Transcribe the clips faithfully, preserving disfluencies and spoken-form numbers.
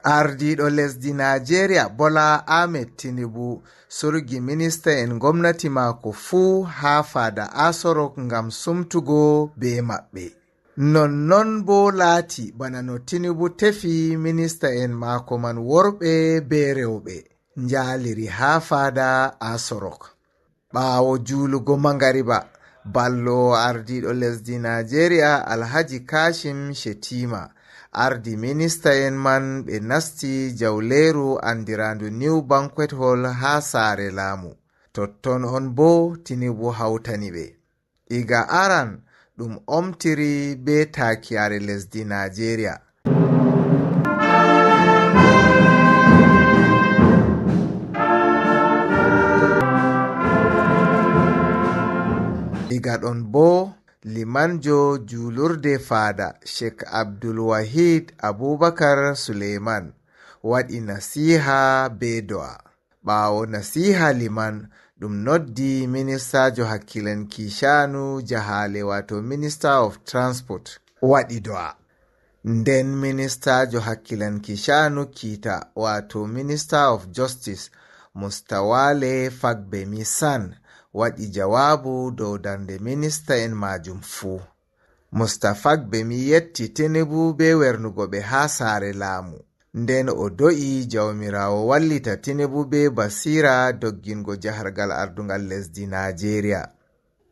Ardiiɗo lesdi Naajeeriya Bola Ahmed Tinubu surgi minista en gomnati maako fuu haa faada Aso Rock ngam sumtugo bee maɓɓe. Nonnon boo laati bana no Tinubu tefi minista en maako man worɓe bee rewɓe njaaliri haa faada Aso Rock. Ɓaawo juulugo mangariba, ballo ardiiɗo lesdi Naajeeriya Alhaji Kashim Shettima ardi minista en man ɓe nasti jawleeru anndiraandu New Banquet Hall haa saare laamu. Totton on boo Tinubu hawtani ɓe. Iga aran ɗum omtiri bee taakiyaare lesdi Naajeeriya. Iga ɗon boo, limanjo juulurde faada Sheikh Abdul Wahid Abubakar Suleiman waɗi nasiiha bee do'a. Ɓaawo nasiiha liman, ɗum noddi ministaajo hakkilanki shaanu jahaale, waato Minister of Transport, waɗi do'a. Nden ministaajo hakkilanki shaanu kiita, waato Minister of Justice, Mustawale Fagbemi San, waɗi jawaabu dow darnde minista en maajum fuu. Musta Fagbemi yetti Tinubu bee wernugo ɓe haa saare laamu. Nden o do'i Jawmiraawo wallita Tinubu bee basiira doggingo jahargal ardungal lesdi Naajeeriya.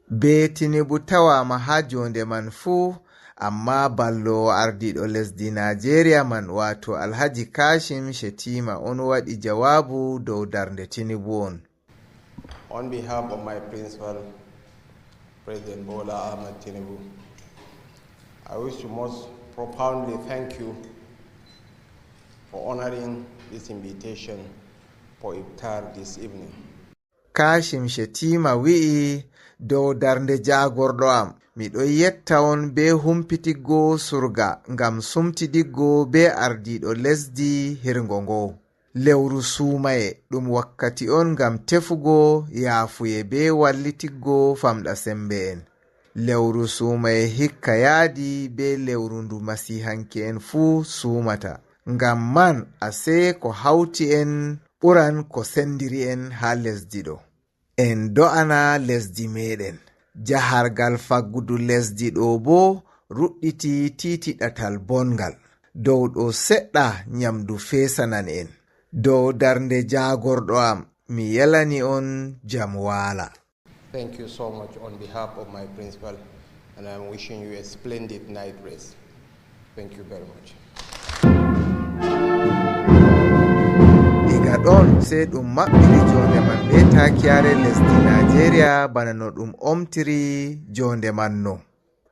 Bee Tinubu tawaama haa joonde man fuu, ammaa balloowo ardiiɗo lesdi Naajeeriya man, waato Alhaji Kashim Shettima on waɗi jawaabu dow darnde Tinubu on. On behalf of my principal, President Bola Ahmed Tinubu, I wish to most profoundly thank you for honoring this invitation for iftar this evening. Kashim Shettima wi'i dow darnde jaagorɗo am, miɗo yetta on bee humpitiggo surga ngam sumtidiggo bee ardiiɗo lesdi hirngo ngo. Lewru suumaye ɗum wakkati on ngam tefugo yaafuye bee wallitiggo famɗa sembe en. Lewru suumaye hikka yaadi bee lewru ndu masiihanke'en fuu suumata. Ngam man, asee ko hawti en ɓuran ko sendiri en haa lesdi ɗo. En do'ana lesdi meeɗen. Jahargal faggudu lesdi ɗo boo ruɗɗiti tiiti ɗatal bonngal. Dow ɗo seɗɗa nyamdu feesanan en. Dow darnde jaagorɗo am, mi yelani on jam waala. Thank you so much on behalf of my principal, and I'm wishing you a splendid night rest. Thank you very much. Iga ɗon, sey ɗum maɓɓiri joonde man bee taakiyaare lesdi Naajeeriya bana no ɗum omtiri joonde man no.